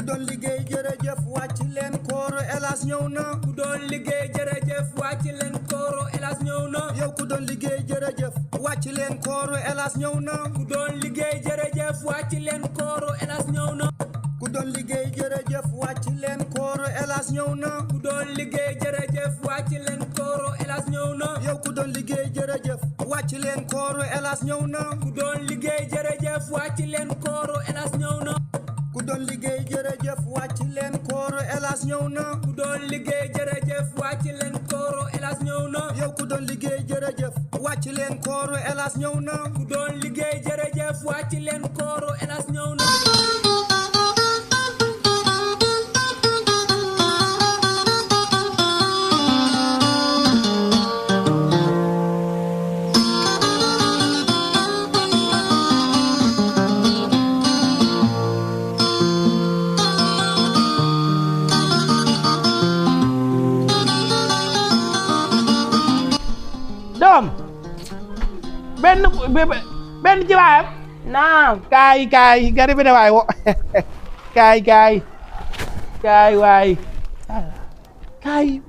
doon liggéey jërëjëf wàcc leen Kooru Elaj ñëw na ku doon liggéey jërëjëf wàcc leen Kooru Elaj ñëw na yow ku doon liggéey jërëjëf wàcc leen Kooru Elaj ñëw na ku doon liggéey jërëjëf wàcc leen Kooru Elaj ñëw na ku doon liggéey jërëjëf wàcc leen Kooru Elaj ñëw na ku doon liggéey jërëjëf wàcc leen Kooru Elaj ñëw na yow ku doon liggéey jërëjëf wàcc leen Kooru Elaj ñëw na ku doon liggéey jërëjëf wàcc leen Kooru Elaj ñëw na ku doon liggéey jërëjëf wàcc leen Kooru Elaj ñëw na ku doon liggéey jërëjëf wàcc leen Kooru Elaj ñëw na yow ku doon liggéey jërëjëf wàcc leen Kooru Elaj ñëw na ku doon liggéey jërëjëf wàcc leen Kooru Elaj ñëw na doom benn ci waayam naam kaay gari bi ne waay wo kaay waay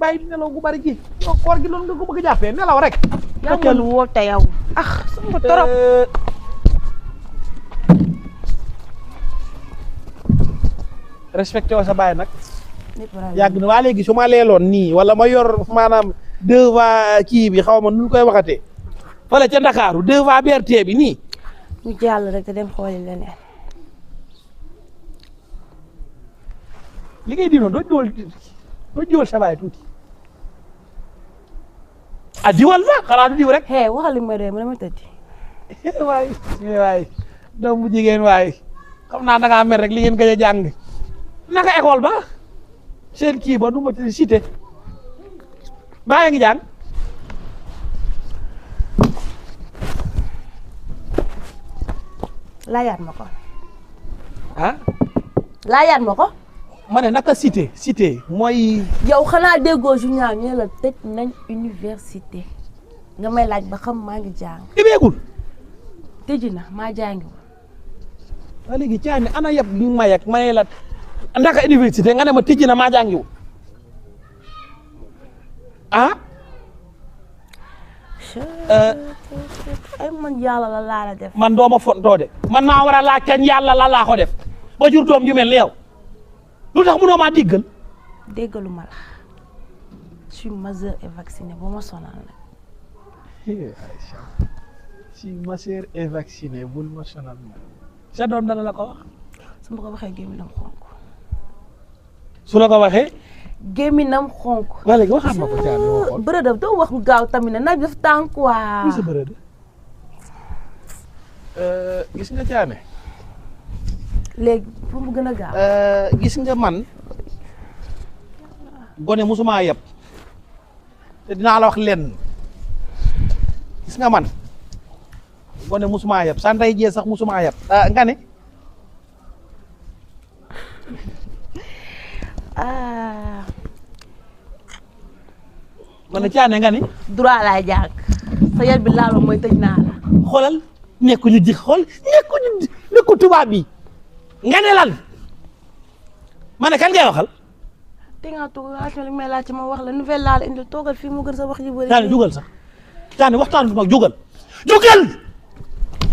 bàyyi nelaw gu bari gi yow koor gi loolu nga ko bëgg a jàppee nelaw rek yaa ngi woo te yow sama torop respecté woo sa baay nag yàgg na waa léegi su ma leeloon nii wala ma yor maanaam devant kii bi xaw ma nu koy waxatee fële ca Ndakaaru devant BRT bi nii ñu jàll rek te dem xooli leneen li ngay di noonu doo jiwal sa baay tuuti ah diwal ma xanaa du diw rek waxal li ma dee ma dama tëddi waay doom bu jigéen waay xam naa da ngaa mer rek li ngeen gëj a jàng naka école ba seen kii ba nu ma cité baa ngi jàng laayaat ma ko laayaat ma ko ma ne naka cité mooy yow xanaa déggoo ju ñaaw ñu la tëj nañ université nga may laaj ba xam maa ngi jàng ibeegul tëji na maa jàngi waa léegi caani ana yab li ma yeg ma ne la ndaka université nga ne ma tëji na maa jàngiwul ay man yàlla la laa la def man dooma fontoo de man naa war a laaj kañ yàlla la laa ko def ba jur doom ju mel ni yow lu tax mënoo maa diggal déggalu ma la je suis majeure et vaccinée bu ma sonal nag si majeure et vaccinée bul ma sonal nag sa doom dana la ko wax su ma ko waxee gémminam xonk su la ko waxee gémminam xonk waa léegi waxaat ma ko caani ma xool bërëdam doo wax gaaw tamit ne naaj daf tànk waa sa bërëd gis nga caane léegi pour mu gën a gaaw gis nga man gone musuma yeb te dinaa la wax lenn gis nga man gone musuma yeb sa ndey jee sax musuma yeb nga ne gone caane nga ni droit laay jàng sa yar bi laal mooy tëj naa la xoolal nekkuñu di xool nekku tubaab bi nga ne lan ma ne kan ngay waxal te nga toog laaj li may laaj ma wax la nouvelle laa la indi toogal fii mu gën sa wax ji bëri caane jugal sax caane waxtaan mag jugal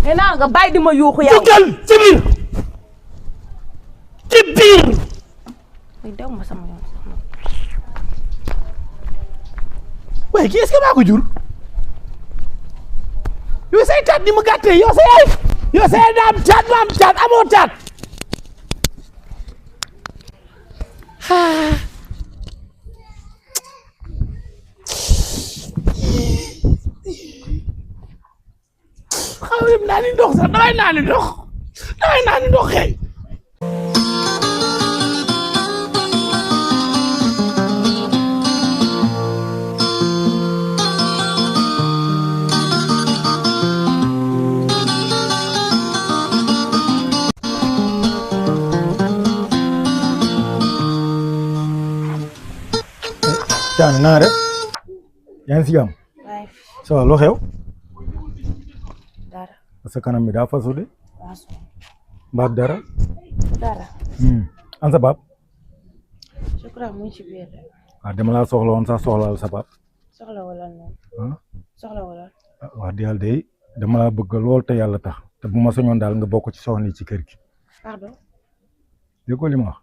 nee naa nga bàyyi di ma yuuxu yow jugal ci biir muy dew ma sama yoon waaye kii est-ce que maa ko jur yow say taat ni mu gàttee yow say daam taat amoo taat xaw dem naa ni ndox sax damay naa ni ndox xëy Caane naa def yaa ngi si jàmm ça va loo xew dara sa kanam bi daa fasu de waaso mbaa dara dara an sa pap je crois mu ngi ci biir rek. waaw dama laa soxla woon sax soxlaal sa pap soxla wala noonu. ah soxla wala. wax dëgg yàlla de dama laa bëgg lool te yàlla tax te bu ma soñoon daal nga bokk ci soxna yi ci kër gi pardon. dégg ko li ma wax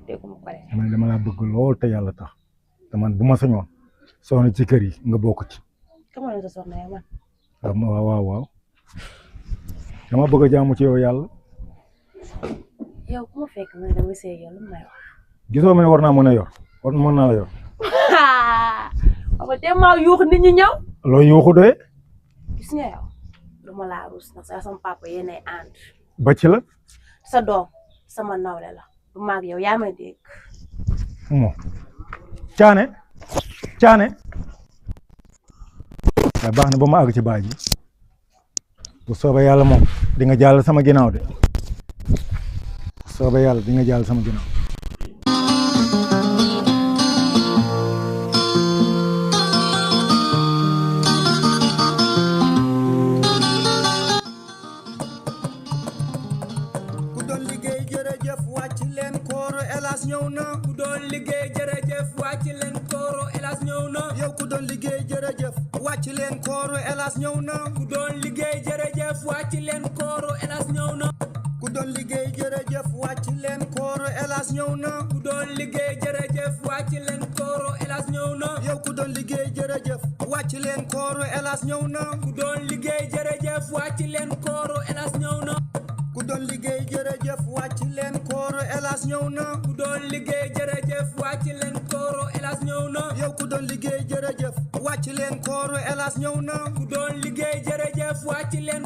dégg ma ko de. dama laa bëgg lool te yàlla tax te man bu ma soñoon soxna ci kër yi nga bokk ci comment la sa soxna yow man. waaw dama bëgg a jaamu ci yow yàlla yow ku ma fekk man dama sëy yow lu may wax. gisoo ma ne war naa mën a yor war mën naa la yor waaw te maa yuux nit ñi ñëw. loo yuuxu doye gis nga yow du ma laa ruus ndax sama papa yéenay ànd. ba ci la sa doom sama nawle la du maag yow yaa may dégg. moo caane waaye baax na ba ma àgg ci baay ji bu soobee yàlla moom di nga jàll sama ginnaaw de bu soobee yàlla di nga jàll sama ginnaaw ku doon liggéey jërëjëf wàcc leen Kooru Elaj ñëw na ku doon liggéey jërëjëf wàcc leen Kooru Elaj ñëw na yow ku doon liggéey jërëjëf wàcc leen Kooru Elaj ñëw na ku doon liggéey jërëjëf wàcc leen Kooru Elaj ñëw na ku doon liggéey jërëjëf wàcc leen Kooru Elaj ñëw na ku doon liggéey jërëjëf wàcc leen Kooru Elaj ñëw na yow ku doon liggéey jërëjëf wàcc leen Kooru Elaj ñëw na ku doon liggéey jërëjëf wàcc leen Kooru Elaj ñëw na ku doon liggéey jërëjëf wàcc leen Kooru Elaj ñëw na ku doon liggéey jërëjëf wàcc leen Kooru Elaj ñëw na yow ku doon liggéey jërëjëf wàcc leen Kooru Elaj ñëw na ku doon liggéey jërëjëf wàcc leen